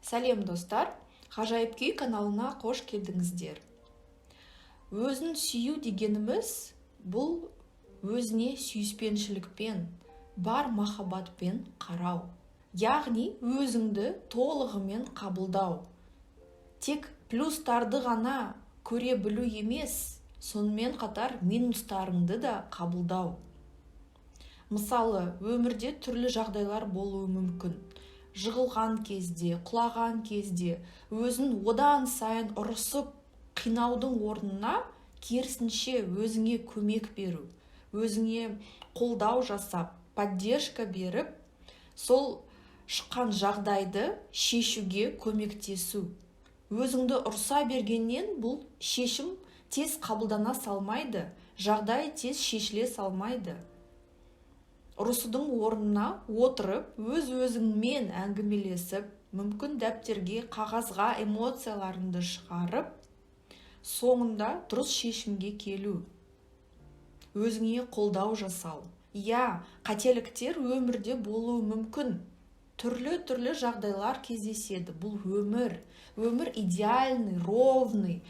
Сәлем, достар! Ғажайып күй каналына қош келдіңіздер. Өзін сүю дегеніміз бұл өзіне сүйіспеншілікпен, бар махаббатпен қарау. Яғни өзіңді толығымен қабылдау. Тек плюстарды ғана көре білу емес, сонымен қатар минустарыңды да қабылдау. Мысалы, өмірде түрлі жағдайлар болуы мүмкін. Жығылған кезде, құлаған кезде өзін одан сайын ұрысып қинаудың орнына керісінше өзіңе көмек беру, өзіңе қолдау жасап, поддержка беріп, сол шыққан жағдайды шешуге көмектесу. Өзіңді ұрса бергеннен бұл шешім тез қабылдана салмайды, жағдай тез шешіле салмайды. Ұрысудың орнына отырып, өз-өзіңмен әңгімелесіп, мүмкін дәптерге, қағазға эмоцияларыңды шығарып, соңында дұрыс шешімге келу. Өзіңе қолдау жасау. Иә, қателіктер өмірде болуы мүмкін. Түрлі-түрлі жағдайлар кездеседі. Бұл өмір. Өмір идеальный, ровный,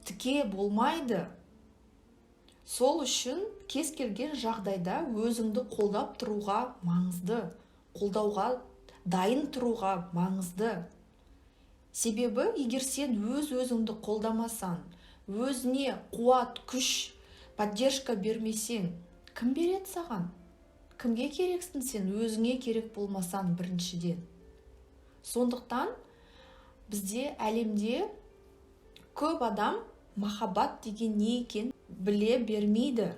тіке болмайды. Сол үшін кез келген жағдайда өзіңді қолдап тұруға маңызды, қолдауға дайын тұруға маңызды. Себебі егер сен өз-өзіңді қолдамасаң, өзіне қуат, күш, поддержка бермесең, кім береді саған? Кімге керексің сен, өзіңе керек болмасаң біріншіден? Сондықтан бізде әлемде көп адам махаббат деген не екен біле бермейді.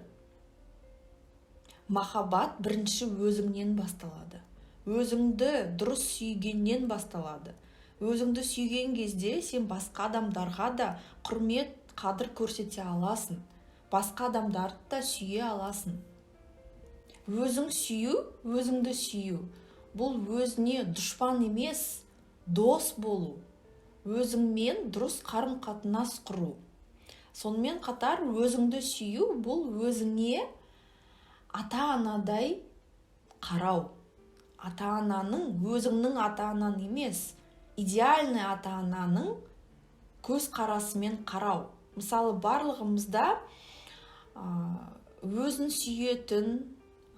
Махаббат бірінші өзіңнен басталады. Өзіңді дұрыс сүйгеннен басталады. Өзіңді сүйген кезде сен басқа адамдарға да құрмет, қадір көрсете аласың. Басқа адамдарды да сүйе аласың. Өзің сүю, өзіңді сүю бұл өзіне дұшпан емес, дос болу. Өзіңмен дұрыс қарым-қатынас құру. Сонымен қатар өзіңді сүю бұл өзіңе ата-анадай қарау. Ата-ананың, өзіңнің ата-анаң емес, идеальный ата-ананың көзқарасымен қарау. Мысалы, барлығымызда өзін сүйетін,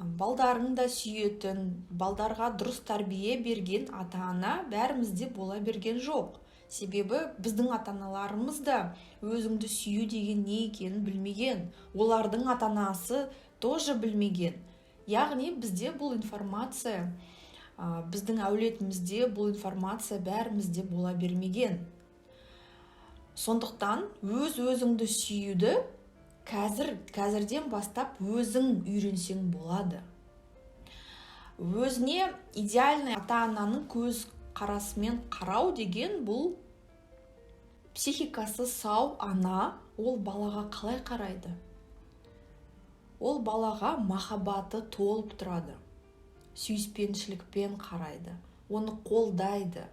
балдарын да сүйетін, балдарға дұрыс тәрбие берген ата-ана бәрімізде бола берген жоқ. Себебі біздің ата-аналарымыз да өзіңді сүю деген не екенін білмеген. Олардың ата-анасы тоже білмеген. Яғни бізде бұл информация, біздің әулетімізде бұл информация бәрімізде бола бермеген. Сондықтан өз-өзіңді сүюді қазірден бастап өзің үйренсең болады. Өзіне идеальный ата-ананың көз қарасымен қарау деген бұл психикасы сау ана, ол балаға қалай қарайды? Ол балаға махаббаты толып тұрады, сүйіспеншілікпен қарайды, оны қолдайды,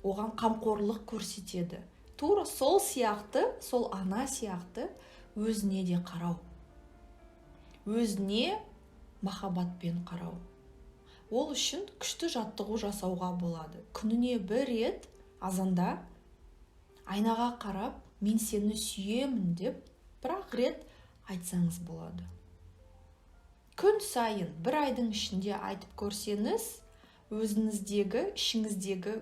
оған қамқорлық көрсетеді. Тура сол сияқты, сол ана сияқты өзіне де қарау, өзіне махаббатпен қарау. Ол үшін күшті жаттығу жасауға болады. Күніне бір рет азанда айнаға қарап, мен сені сүйемін деп бір-ақ рет айтсаңыз болады. Күн сайын бір айдың ішінде айтып көрсеңіз, өзіңіздегі, ішіңіздегі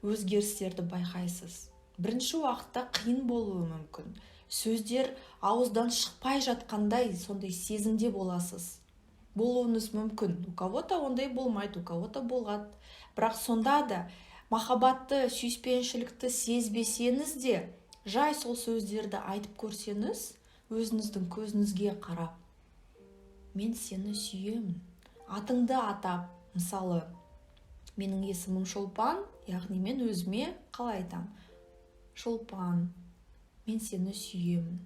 өзгерістерді байқайсыз. Бірінші уақытта қиын болуы мүмкін. Сөздер ауыздан шықпай жатқандай сондай сезімде боласыз. Болуыңыз мүмкін. У кого-то ондай болмайды, у кого-то болады. Бірақ сонда да махаббатты, сүйіспеншілікті сезбесеңіз де, жай сол сөздерді айтып көрсеңіз, өзіңіздің көзіңізге қарап, мен сені сүйемін, атыңды атап, мысалы, менің есімім Шолпан, яғни мен өзіме қалай айтам? Шолпан, мен сені сүйемін.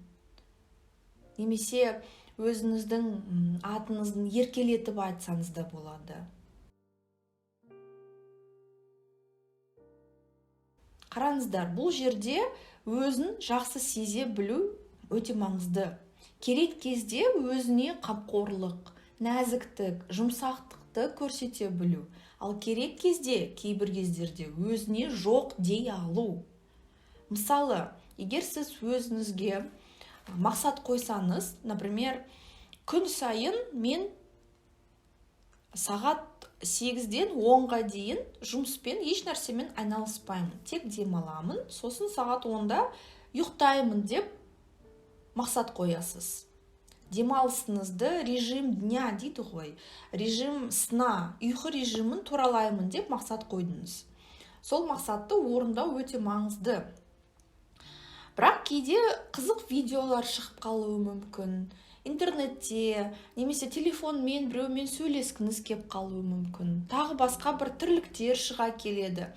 Немесе өзіңіздің атыңыздың еркелетіп айтсаңыз да болады. Қараңыздар, бұл жерде өзін жақсы сезе білу өте маңызды. Керек кезде өзіне қамқорлық, нәзіктік, жұмсақтық махаббатты көрсете білу, ал керек кезде, кейбір кездерде өзіне жоқ дей алу. Мысалы, егер сіз өзіңізге мақсат қойсаңыз, например, күн сайын мен сағат 8-ден 10-ға дейін жұмыспен еш нәрсемен айналыспаймын, тек демаламын, сосын сағат 10-да ұйықтаймын деп мақсат қоясыз. Демалысыңызды режим дня дейді ғой, режим сна, ұйқы режимін туралаймын деп мақсат қойдыңыз. Сол мақсатты орындау өте маңызды. Бірақ кейде қызық видеолар шығып қалуы мүмкін, интернетте немесе телефонмен біреумен сөйлескіңіз кеп қалуы мүмкін, тағы басқа бір тірліктер шыға келеді.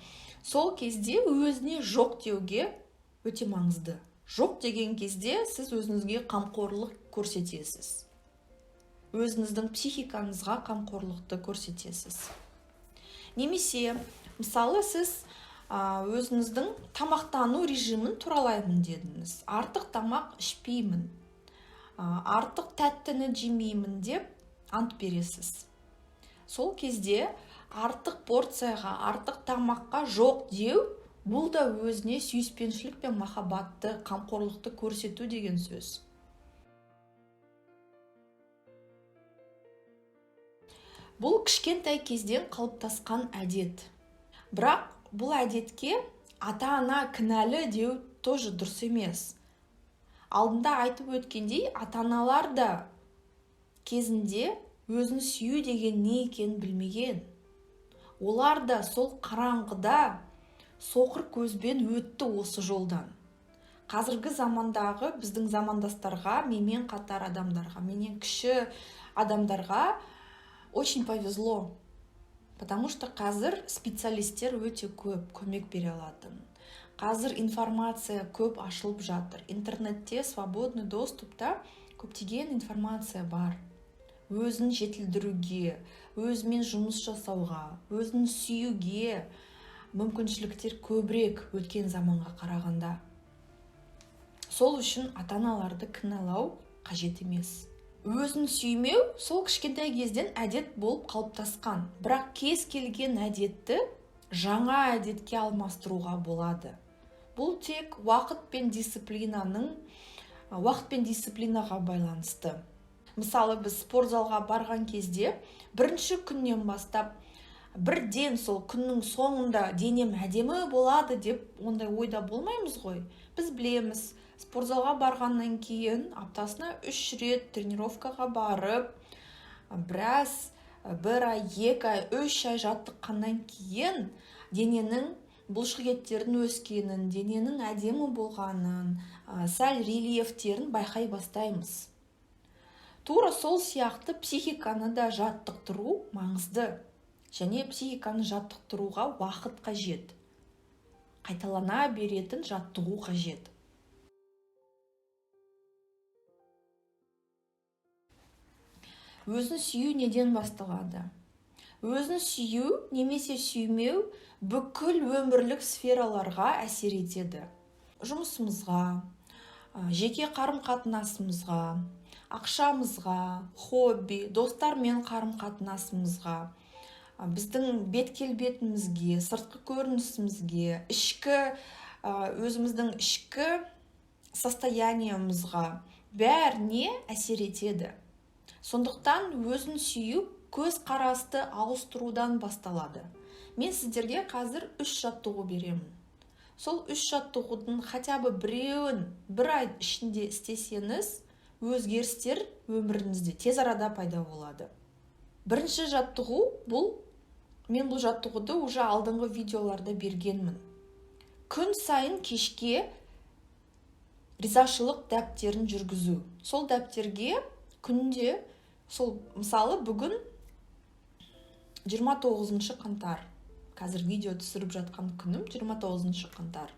Сол кезде өзіне жоқ деуге өте маңызды. Жоқ деген кезде сіз өзіңізге қамқорлық көрсетесіз, өзіңіздің психикаңызға қамқорлықты көрсетесіз. Немесе мысалы, сіз өзіңіздің тамақтану режимін туралаймын дедіңіз, артық тамақ ішпеймін, артық тәттіні жемеймін деп ант бересіз. Сол кезде артық порцияға, артық тамаққа жоқ деу, бұл да өзіне сүйіспеншілік пен махаббатты, қамқорлықты көрсету деген сөз. Бұл кішкентай кезден қалыптасқан әдет. Бірақ бұл әдетке ата-ана кінәлі деу тоже дұрыс емес. Алдында айтып өткендей, ата-аналар да кезінде өзін сүю деген не екенін білмеген. Олар да сол қараңғыда соқыр көзбен өтті осы жолдан. Қазіргі замандағы біздің замандастарға, менімен қатар адамдарға, менен кіші адамдарға очень повезло. Потому что қазір специалисттер өте көп көмек бере алатын. Қазір информация көп ашылып жатыр. Интернетте свободный доступта көптеген информация бар. Өзін жетілдіруге, өзімен жұмыс жасауға, өзін сүюге мүмкіншіліктер көбірек өткен заманға қарағанда. Сол үшін ата-аналарды кінәлау қажет емес. Өзін сүймеу сол кішкентай кезден әдет болып қалыптасқан. Бірақ кез келген әдетті жаңа әдетке алмастыруға болады. Бұл тек уақыт пен дисциплинаға байланысты. Мысалы, біз спортзалға барған кезде бірінші күннен бастап бірден сол күннің соңында денем әдемі болады деп ондай ойда болмаймыз ғой. Біз білеміз, спортзалға барғаннан кейін аптасына 3 рет тренировкаға барып, біраз, 1 ай, 2 ай, 3 ай жаттыққаннан кейін дененің бұлшық еттердің өскенін, дененің әдемі болғанын, сәл рельефтерін байқай бастаймыз. Тура сол сияқты психиканы да жаттықтыру маңызды. Және психиканы жаттықтыруға уақыт қажет. Қайталана беретін жаттығу қажет. Өзін сүю неден басталады? Өзін сүю немесе сүймеу бүкіл өмірлік сфераларға әсер етеді. Жұмысымызға, жеке қарым-қатынасымызға, ақшамызға, хобби, достармен қарым-қатынасымызға, біздің бет келбетімізге, сыртқы көрінісімізге, өзіміздің ішкі состояниемызға бәріне әсер етеді. Сондықтан өзін сүю көзқарасты ауыстырудан басталады. Мен сіздерге қазір 3 жаттығу беремін. Сол 3 жаттығудың хотя бы біреуін бір ай ішінде істесеңіз, өзгерістер өміріңізде тез арада пайда болады. Бірінші жаттығу бұл, мен бұл жаттығуды уже алдыңғы видеоларда бергенмін. Күн сайын кешке ризашылық дәптерін жүргізу. Сол дәптерге күнде, сол мысалы бүгін 29 қаңтар. Қазір видео түсіріп жатқан күнім 29 қаңтар.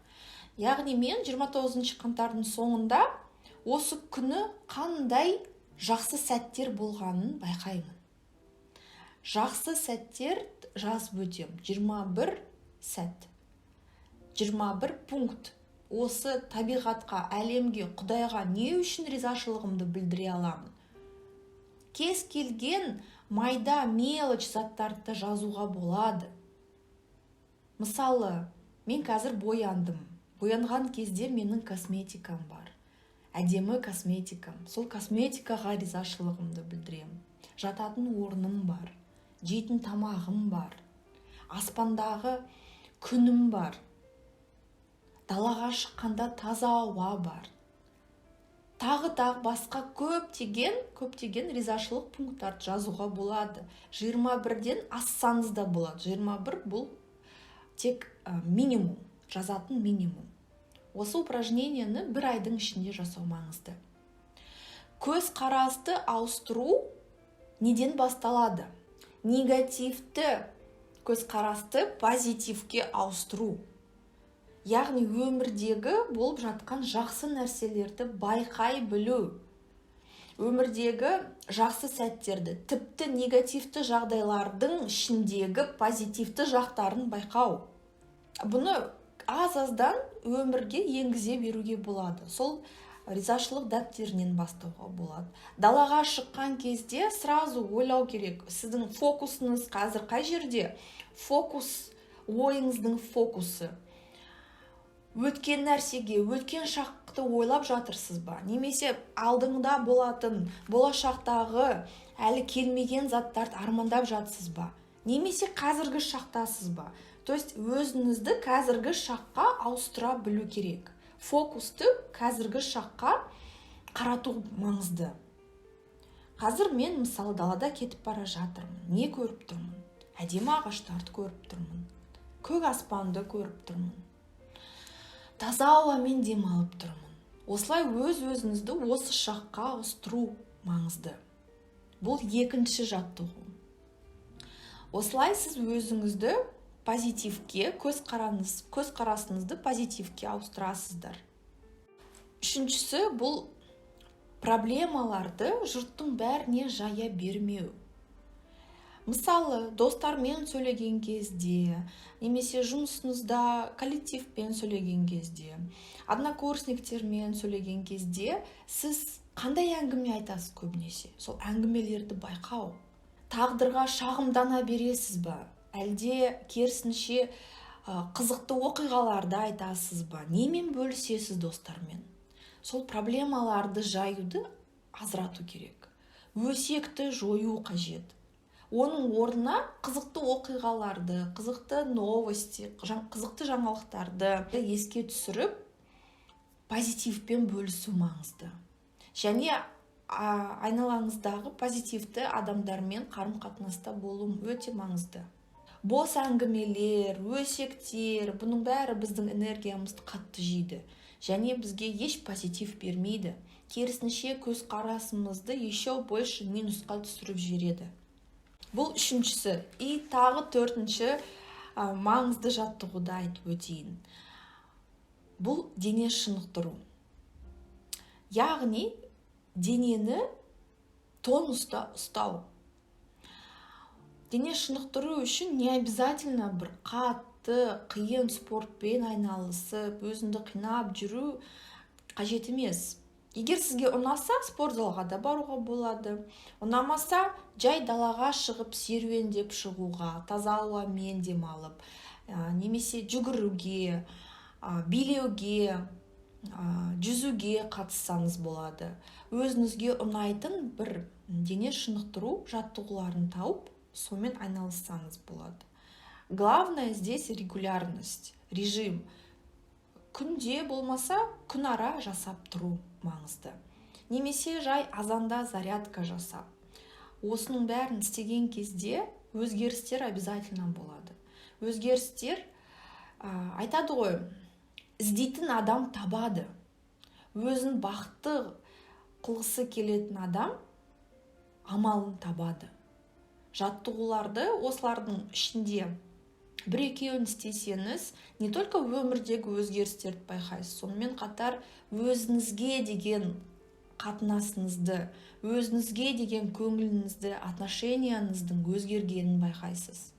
Яғни мен 29 қаңтардың соңында осы күні қандай жақсы сәттер болғанын байқаймын. Жақсы сәттер жазып өтем. 21 сәт. 21 пункт. Осы табиғатқа, әлемге, Құдайға не үшін ризашылығымды білдіре аламын? Кез келген Майда, мелочь заттарды да жазуға болады. Мысалы, мен қазір бояндым. Боянған кезде менің косметикам бар, әдемі косметикам. Сол косметикаға ризашылығымды білдіремін. Жататын орным бар, жейтін тамағым бар, аспандағы күнім бар, далаға шыққанда таза ауа бар, тағы тағы басқа көптеген, көптеген ризашылық пункттарды жазуға болады. 21-ден ассаңыз да болады. 21 бұл тек минимум, жазатын минимум. Осы упражнение ні бір айдың ішінде жасау маңызды. Көзқарасты ауыстыру неден басталады? Негативті көзқарасты позитивке ауыстыру, яғни өмірдегі болып жатқан жақсы нәрселерді байқай білу, өмірдегі жақсы сәттерді, тіпті негативті жағдайлардың ішіндегі позитивті жақтарын байқау. Бұны аз аздан өмірге енгізе беруге болады. Сол ризашылық дәптерінен бастауға болады. Далаға шыққан кезде сразу ойлау керек: сіздің фокусыңыз қазір қай жерде? Фокус, ойыңыздың фокусы өткен нәрсеге, өткен шақты ойлап жатырсыз ба немесе алдыңда болатын, болашақтағы әлі келмеген заттарды армандап жатсыз ба, немесе қазіргі шақтасыз ба? То есть өзіңізді қазіргі шаққа ауыстыра білу керек. Фокусты қазіргі шаққа қарату маңызды. Қазір мен, мысалы, далада кетіп бара жатырмын. Не көріп тұрмын? Әдемі ағаштарды көріп тұрмын, көк аспанды көріп тұрмын, таза ауамен демалып тұрмын. Осылай өз өзіңізді осы шаққа ауыстыру маңызды. Бұл екінші жаттығу. Осылай сіз өзіңізді позитивке, көзқарасыңызды позитивке ауыстырасыздар. Үшіншісі – бұл проблемаларды жұрттың бәріне жая бермеу. Мысалы, достармен сөйлеген кезде немесе жұмысыңызда коллективпен сөйлеген кезде, однокурсниктермен сөйлеген кезде сіз қандай әңгіме айтасыз көбінесе? Сол әңгімелерді байқау. Тағдырға шағымдана бересіз ба, әлде керісінше қызықты оқиғаларды айтасыз ба? Немен бөлісесіз достармен? Сол проблемаларды жаюды азырату керек, өсекті жою қажет. Оның орнына қызықты оқиғаларды, қызықты новости, қызықты жаңалықтарды еске түсіріп, позитивпен бөлісу маңызды және айналаңыздағы позитивті адамдармен қарым қатынаста болу өте маңызды. Бос әңгімелер, өсектер – бұның бәрі біздің энергиямызды қатты жейді және бізге еш позитив бермейді, керісінше, көзқарасымызды еще больше минусқа түсіріп жібереді. Бұл үшіншісі. И тағы төртінші маңызды жаттығуды айтып өтейін. Бұл дене шынықтыру, яғни денені тонуста ұстау. Дене шынықтыру үшін не обязательно бір қатты қиын спортпен айналысып, өзіңді қинап жүру қажет емес. Егер сізге ұнаса, спорт залға да баруға болады. Ұнамаса, жай далаға шығып, серуендеп шығуға, таза ауамен демалып, немесе жүгіруге, билеуге, жүзуге қатыссаңыз болады. Өзіңізге ұнайтын бір дене шынықтыру жаттығуларын тауып, сонымен айналыссаңыз болады. Главное здесь регулярность, режим. Күнде болмаса, күнара жасап тұру маңызды немесе жай азанда зарядка жасап. Осының бәрін істеген кезде өзгерістер обязательно болады. Өзгерістер, айтады ғой, іздейтін адам табады. Өзін бақытты қылғысы келетін адам амалын табады. Жаттығуларды осылардың ішінде бір екеуін істесеңіз, не только өмірдегі өзгерістерді байқайсыз, сонымен қатар өзіңізге деген қатынасыңызды, өзіңізге деген көңіліңізді, отношения ңыздың өзгергенін байқайсыз.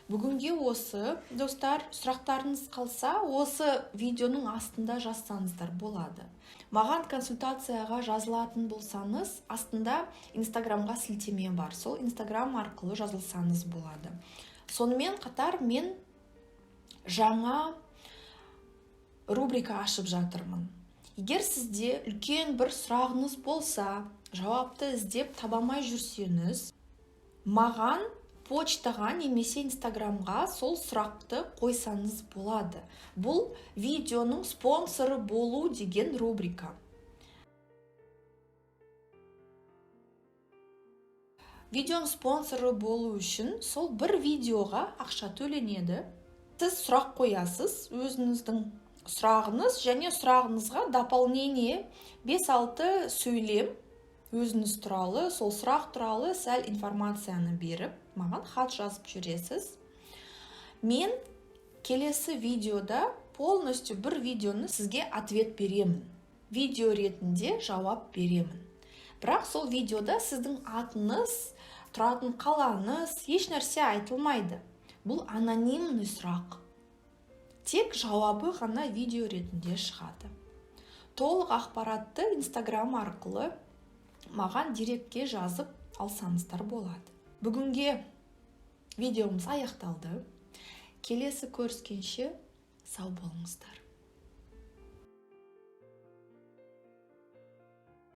Бүгінге осы, достар. Сұрақтарыңыз қалса, осы видеоның астында жазсаңыздар болады. Маған консультацияға жазылатын болсаңыз, астында Инстаграмға сілтеме бар. Сол Инстаграм арқылы жазылсаңыз болады. Сонымен қатар мен жаңа рубрика ашып жатырмын. Егер сізде үлкен бір сұрағыңыз болса, жауапты іздеп таба алмай жүрсеңіз, маған почтаға немесе Инстаграмға сол сұрақты қойсаңыз болады. Бұл «Видеоның спонсоры болу» деген рубрика. Видеоның спонсоры болу үшін сол бір видеоға ақша төленеді. Сіз сұрақ қоясыз, өзіңіздің сұрағыңыз және сұрағыңызға дополнение 5-6 сөйлем өзіңіз туралы, сол сұрақ туралы сәл информацияны беріп, маған хат жазып жүресіз. Мен келесі видеода полностью бір видеоны сізге ответ беремін, видео ретінде жауап беремін. Бірақ сол видеода сіздің атыңыз, тұратын қалаңыз, еш нәрсе айтылмайды. Бұл анонимный сұрақ, тек жауабы ғана видео ретінде шығады. Толық ақпаратты Инстаграм арқылы маған директке жазып алсаңыздар болады. Бүгінге видеомыз аяқталды. Келесі көріскенше сау болыңыздар.